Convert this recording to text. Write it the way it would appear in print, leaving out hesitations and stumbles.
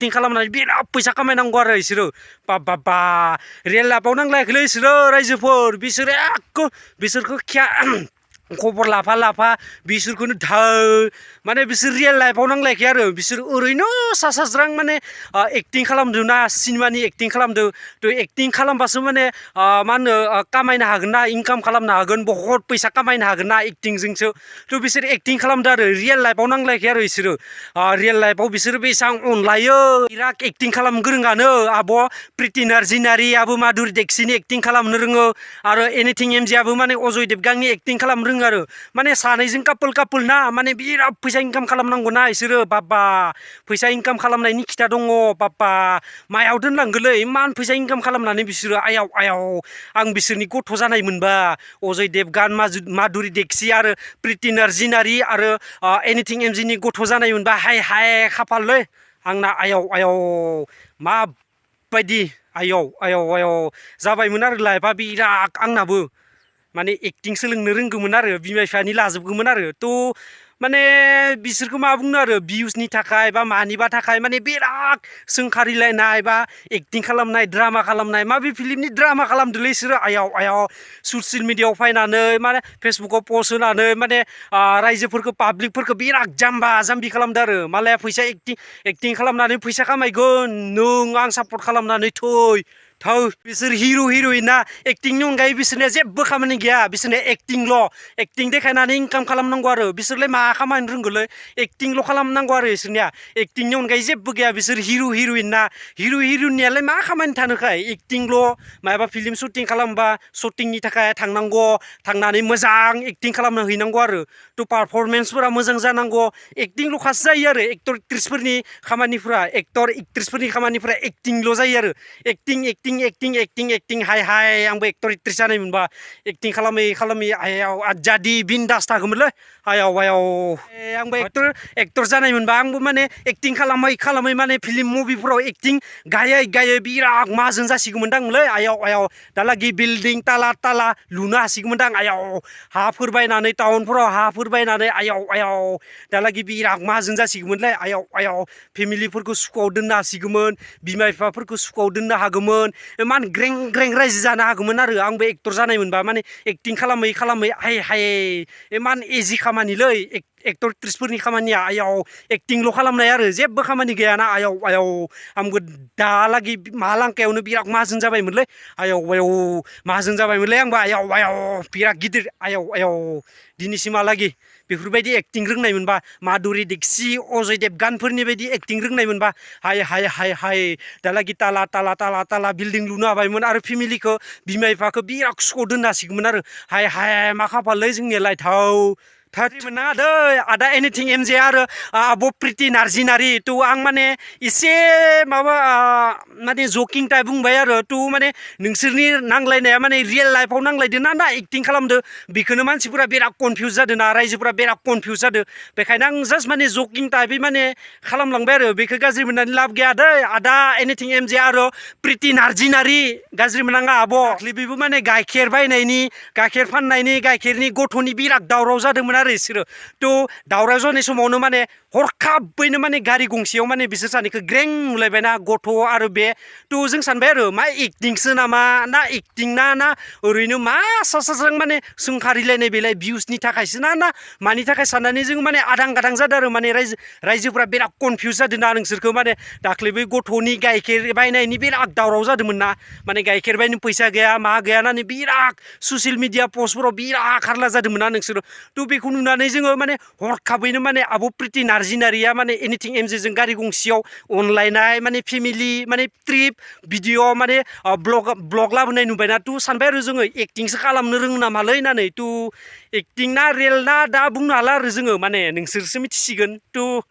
acting खालामनानै बिराद फैसा खामायनांगौ आरो बिसोरो बा रियेल लाइफआव नांलायाखैलै बिसोरो रायजोफोर बिसोरखौ खबर लाफा बिसोरखौनो माने बिसोर रियेल लाइफआव नांलायखाय आरो बिसोर ओरैनो सा साज्रां माने एक्टिं खालामदों ना सिनेमानि एक्टिं खालामदों थ' एक्टिं खालामबासो माने मा होनो खामायनो हागोन ना इनकाम खालामनो हागोन बहुत फैसा खामायनो हागोन ना एक्टिंजोंसो थ' बिसोर एक्टिं खालामदों आरो रियेल लाइफआव नांलायखाय आरो बिसोरो रियेल लाइफआव बिसोरो बेसेबां अनलायो बिराद एक्टिं खालामनो गोरोङानो आब' प्रिति नार्जिनारियाबो माधुरि दीक्षितनि एक्टिं खालामनो रोङो आरो एनिथिं एमजेआबो माने अजय देबगाननि एक्टिं खालामनो रोङो आरो माने सानैजों कापोल ना माने बिराद फैसा इनकाम खालामनांगौ ना बिसोरो बाबा फैसा इनकाम खालामनायनि खिथा दङ बाबा मायाव दोनलांगोलै इमान फैसा इनकाम खालामनानै बिसोरो आयाव आं बिसोरनि गथ' जानाय मोनबा अजय देबगान माधुरि दीक्षित आरो प्रिति नार्जिनारि आरो एनिथिं एमजेनि गथ' जानाय मोनबा हाय खाफाललै आंना आयाव माबायदि आयौ जाबायमोन आरो लाइफआ बिराद आंनाबो माने एक्टिं सोलोंनो रोंगौमोन आरो बिमा बिफानि लाजोबगौमोन आरो थ' माने बिसोरखौ मा बुंनो आरो भिउसनि थाखाय बा मानिबा थाखाय माने बिराद सोंखारिलायनाय बा एक्टिं खालामनाय ड्रामा खालामनाय माबे फिल्मनि ड्रामा खालामदोंलै बिसोरो आयाव ससियेल मिडियाआव फैनानै माने फेसबुकाव पस्ट होनानै माने रायजोफोरखौ पाब्लिकफोरखौ बिराद जाम्बा जाम्बि खालामदों आरो मालाया फैसा एक्टिं खालामनानै फैसा खामायगोन नों आं सापर्ट खालामनानै थौ बिसोर हिर' हिर'इना एक्टिंनि अनगायै बिसोरनिया जेबो खामानि गैया बिसोरनिया एक्टिं देखायनानै इनकाम खालामनांगौ आरो बिसोरलाय मा खामानि रोंगौलै एक्टिंल' खालामनांगौ आरो बिसोरनिया एक्टिंनि अनगायै जेबो गैया बिसोर हिर' हिर'इना हिर' हिर'इननियालाय मा खामानि थानोखाय एक्टिंल' माबा फिल्म शुटिं खालामबा शुटिंनि थाखाय थांनांगौ थांनानै मोजां एक्टिं खालामनो हैनांगौ आरो थ' पारफरमेन्सफोरा मोजां जानांगौ एक्टिंल'खासो जायो आरो एक्टर एक्ट्रिसफोरनि खामानिफोरा एक्टिंल' जायो आरो एक्टिं हाय आंबो एक्टर एक्ट्रिस जानाय मोनबा एक्टिं खालामै आयाव आजादि बिन्दास थागौमोनलै आयाव आंबो एक्टर जानाय मोनबा आंबो माने एक्टिं खालामै माने फिल्म मुभिफोराव एक्टिं गायै बिराद माहाजोन जासिगौमोनदांलै आयाव दालागि बिल्डिं ताला लुनो हासिगौमोनदां आयाव हाफोर बायनानै टाउनफोराव हाफोर बायनानै आयाव दालागि बिराद माहाजोन जासिगौमोनलै आयाव फेमिलिफोरखौ सुखुआव दोननो हासिगौमोन बिमा बिफाफोरखौ सुखुआव दोननो हागौमोन इमान ग्रें रायजो जानो हागौमोन आरो आंबो एक्टर जानाय मोनबा माने एक्टिं खालामै हाय इमान इजि खामानिलै एक्टर एक्ट्रिसफोरनि खामानिया आयाव एक्टिंल' खालामनाय आरो जेबो खामानि गैयाना आयाव आंबो दालागि मालांखायावनो बिराद माहाजोन जाबायमोनलै आयाव माहाजोन जाबायमोनलै आंबो आयाव बिराद गिदिर आयाव दिनैसिमहालागि बेफोरबायदि एक्टिं रोंनाय मोनबा माधुरि दीक्षित अजय देबगानफोरनि बायदि एक्टिं रोंनाय मोनबा हाय दालागि ताला बिल्डिं लुनो हाबायमोन आरो फेमिलिखौ बिमा बिफाखौ बिराद सुखुआव दोननो हासिगौमोन आरो हाय मा खाफाललै जोंनियालाय मोननाङा दै आदा एनिथिं एमजे आरो आब' प्रिति नार्जिनारि थ' आं माने एसे माबा माने जकिं टाइप बुंबाय आरो थ' माने नोंसोरनि नांलायनाया माने रियेल लाइफआव नांलायदों ना एक्टिं खालामदो बेखौनो मानसिफोरा बिराद कनफिउज जादों ना रायजोफोरा बिराद कनफिउज जादों बेखायनो आं जास्ट माने जकिं टाइपै माने खालामलांबाय आरो बेखौ गाज्रि मोननानै लाब गैया दै आदा एनिथिं एमजे आरो प्रिति नार्जिनारि गाज्रि मोननाङा आब' बेबो माने गाइखेर बायनायनि गाइखेर फाननायनि गाइखेरनि गथ'नि बिराद दावराव जादोंमोन आरो बिसोरो थ' दावराव जानाय समावनो माने हरखाबैनो माने गारि गंसेयाव माने बिसोर सानैखौ ग्रें नुलायबायना गथ' आरो बे थ' जों सानबाय आरो मा एक्टिंसो नामा ना एक्टिं ना ओरैनो मा साज्रां माने सोंखारिलायनाय बेलाय भिउसनि थाखायसो ना मानि थाखाय साननानै जों माने आदां गादां जादों आरो माने रायजोफोरा बिराद कनफिउज जादों ना नोंसोरखौ माने दाख्लै बै गथ'नि गाइखेर बायनायनि बिराद दावराव जादोंमोन ना माने गाइखेर बायनो फैसा गैया मा गैया होननानै बिराद ससियेल मिडिया पस्टफोराव बिराद हारला जादोंमोन ना नोंसोरो थ' बेखौ नुनानै जोङो माने हरखाबैनो माने आब' प्रिति नार्जिनारिया माने एनिथिं एमजेजों गारि गंसेयाव अनलायनाय माने फेमिलि माने ट्रिप भिडिअ माने ब्लग लाबोनाय नुबायना थ' सानबाय आरो जोङो एक्टिंसो खालामनो रोङो नामालै होननानै थ' एक्टिं ना रियेल ना दा बुंनो हाला आरो जोङो माने नोंसोरसो मिथिसिगोन थ'